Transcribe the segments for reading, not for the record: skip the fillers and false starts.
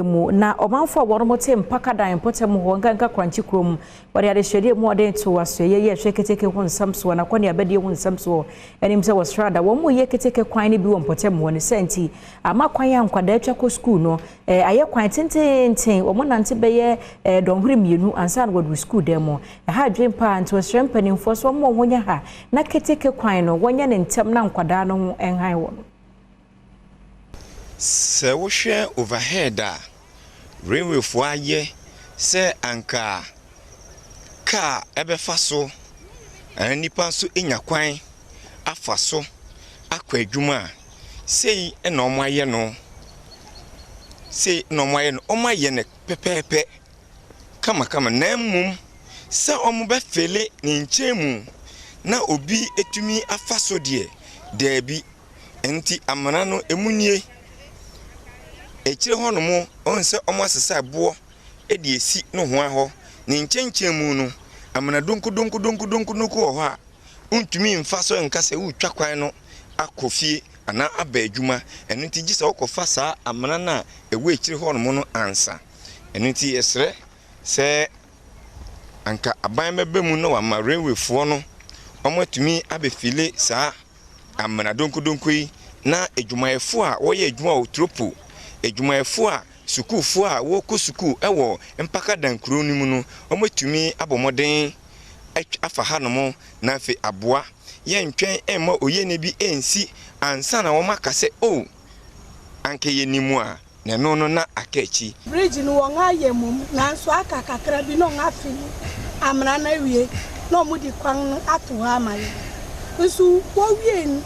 mu. Na ɔmanfoɔ a wɔnom te Mpakadan mpɔtam hɔ nkanka Korankye kurom, wɔde adesrɛdeɛ mu ɔden to asoɛyɛ yi a ɛhwɛ keteke ho nsɛm soɔ na akɔneabadie ho nsɛm soɔ anim sɛ wɔsrada wɔn mu yɛ keteke kwan no bi wɔ mpɔtam hɔ. Ne sɛ nti ama kwan a nkwadaa atwa kɔ sukuu no ayɛ kwan tententen, wɔn nante bɛyɛ dɔnhwere 2 ansa na wɔduru sukuu dan mu. Ɛha adwene paa, nti wɔsrɛ mpanimfoɔ so wɔn a wɔnyɛ ha na keteke kwan no wɔnyɛ ne ntɛm na nkwadaa no ho nhan wɔn. Sɛ wohwɛ overhead a railwayfoɔ ayɛ sɛ anka kaa ɛbɛfa so anaa nipa nso nya kwan afa so akɔ adwuma a, sei na wɔn ayɛ no, sei na wɔn ayɛ no. Wɔn ayɛ no pɛpɛɛpɛ kamakama, na mmom sɛ wɔn bɛfill ne nkyɛn mu na obi etumi afa so deɛ, daabi. Nti amena no emu nie. Akyire hɔnom ɔhu sɛ wɔn asesa boɔ de esi nohoa hɔ. Ne nkyɛnkyɛn mu no, amena donkodonkodonkodonko wɔ hɔ a wontumi mfa so nka sɛ wotwa kwan no akɔ fie anaa aba adwuma. Ɛno nti gye sɛ wokɔfa saa amena no a ɛwɔ akyire hɔnom no ansa. Ɛno nti yɛsrɛ sɛ anka aban bɛba mu na wama railwayfoɔ no wɔn atumi abɛfill saa amena donkodonko yi, na adwumayɛfoɔ a wɔyɛ adwuma wɔ tropo, adwumayɛfoɔ a sukuufoɔ a wɔrekɔ sukuu wɔ Mpakadan kuro no mu no, wɔatumi abɔ mmɔden afa hanom na afei aboa. Yɛntwɛn mma oyɛne bi nsi ansa na wɔn aka sɛ, o, anka yɛnim a, na ɛno no na aka akyi. Bridge no wɔn ayɛ mom, nanso aka kakra bi na wɔn afill amena no awie na wɔn de kwan no ato hɔ ama yɛn. Nso wɔwie no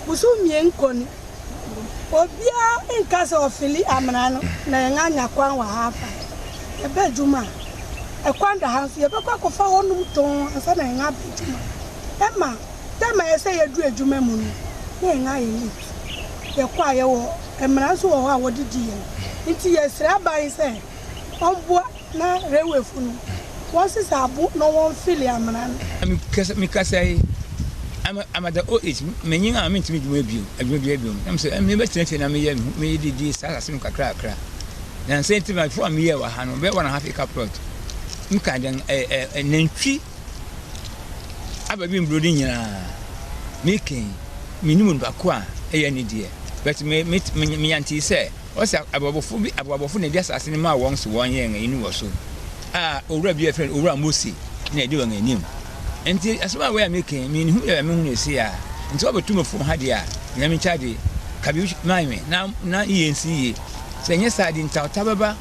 boso 2 kɔ ni, obiara nka sɛ ɔfill amena no na yɛn anya kwan wɔ ha afa yɛbɛ adwuma a ɛkwan da ha. Nso yɛbɛkɔ akɔfa hɔnom tɔn ansa na yɛn aba adwuma. Ɛma tɛma yɛ sɛ yɛduru adwuma mu no na yɛn ayɛ late. Yɛkɔ a, yɛwɔ mmara nso wɔ hɔ a wɔde di yɛn, nti yɛsrɛ aban sɛ ɔmboa na railwayfo no wɔn sisa abo na wɔn fill amena no. Mekasa yi, I'm at the old age, menyin a mentumi dwuma bio, adwuma biara bio. Na mesɛ mebɛtena fie na meyɛ meyɛ didi saa asase no kakra kakra. Na nsɛ nti ma fo a meyɛ wɔ ha no bɛyɛ 1.5 acre plot. Meka dɛn ɛ nantwi aba bi mburo no nyinaa mekɛn menim nipa ko a ɛyɛ ne deɛ, but me me meyante sɛ ɔsɛ abɔbɔfo bi, abɔbɔfo na ɛde asase no maa wɔn so wɔn yɛn ɛyi no wɔ so a owura bi a yɛfrɛ no Owura Mose na ɛdi wɔn anim. Nti asɛm a wɔyɛ a mekɛn mehu yɛ mehu no esi a nti wɔbɛtu me fom ha deɛ a, Nyame nkyɛ de ka bi maa me na yie nsi yie sɛ nyɛ saa de ntawta bɛba.